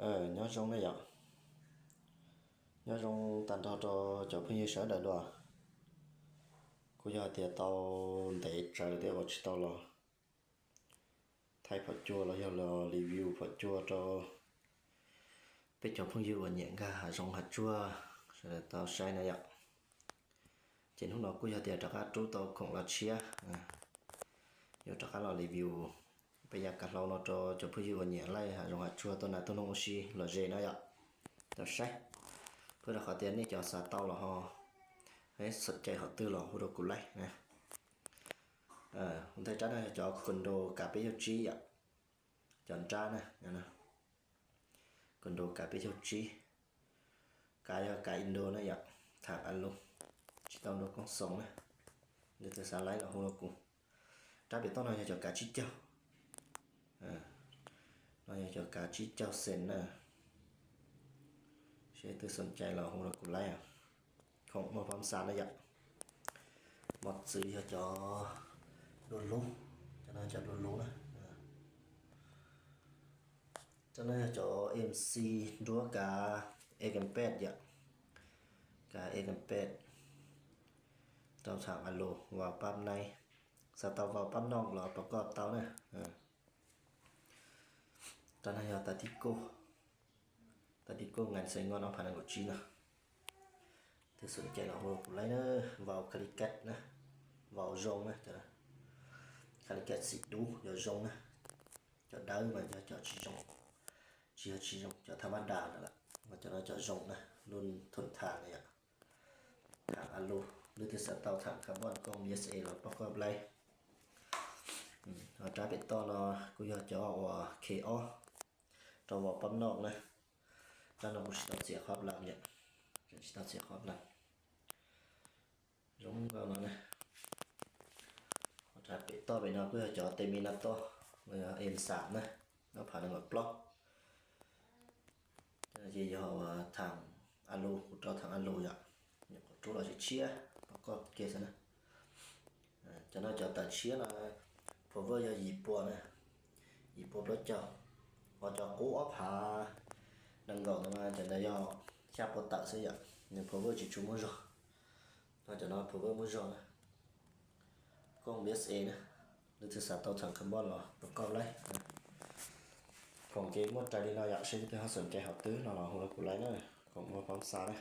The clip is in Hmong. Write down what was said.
Nyob zoo ne yom, nyob zoo tag nrho rau cov phooj ywg sawv daws dua. Kuj yog hais tias tau ntev tsawv thiab uas tsis tau los thaij phom cua los yog los review phom cua rau peb cov phooj ywg uas nyiam nkag hav zoov hav tsuag sawv daws tau saib na yom. Ces hnub no kuj yog tias rov qab rub tau khoom los tshiab, yuav rov qab los review peb yav kav hlau no rau cov phooj ywg uas nyiam laij hav zoov hav tsuag tuaj nas tuaj noog ua si lom zem na yom. Tau saib, pab rau qhov tias nej cov xav tau los ho, xom cai hom twg los hu rau kuv laij na. Kuv ntej rab no yog cov Kondo kav peb caug tsib yom, cov nrab na, Kondo kav peb caug tsib, kav yog kav Indo na yom, tham alo, tsis tau nrau koob xoos na, leej twg xav laij los hu rau kuv. Rab pem toj no yog cov kav tsib caug, no yog cov kav tsib caug xees na, seb leej twg xom cai los hu rau kuv laij. Khoom muaj phab xa na yom, mos txwv yog cov dua lub, cov no cov dua lub na. Cov no yog cov MC nruab kav A K peb yom, kav A K peb, tau tham alo, vau pab naib, xav tau vau pab nooj los rau koj tau na. Cov no yog tas tib koj, tas tib koj ngan xees nkaum ob phav nees nkaum tsib no. Leej twg xom cai los hu rau kuv laij na, vau Kali Kat na, vau zoo na, Kali Kat xim dub yog zoo na. Cov dawb mas yog cov tsis zoo, tsis yog tsis zoo, cov tham mab das na lawm, mas cov no cov zoo na, lub thum tham na yom. Tham alo, leej twg xav tau tham carbon koj hu S A los pab koj laij. Ho rab pem toj no kuj yog cov uas K ob rau vau pab nooj na. Rab no kuj tsis tau txiav qhob las yom, tsis tau txiav qhob las. Zoo nkauj no na. Ho rab pem toj pem no kuj yog cov Terminator, no yog M xam na, ob phav nees nkaum plaub. Ces yog tham alo, kuv rau tham alo yom, nyuam qhuav rub los tshiab tshiab rau koj ke xwb na. Cov no cov tawm tshiab no, power yog yim pua na, yim pua plaub caug, ho cov qub ob phav nees nkaum ntawd mas cov ntawd yog xya pua tawm xwb yom, nws power tsis tshua muaj zog. Ho cov no power muaj zog na. Koj hu S A na, leej twg xav tau tham carbon los rau koj laij. Khoom ces muaj raws li no yom, seb leej twg ho xom cai hom twg no los hu rau kuv laij na, khoom muaj phab xa na.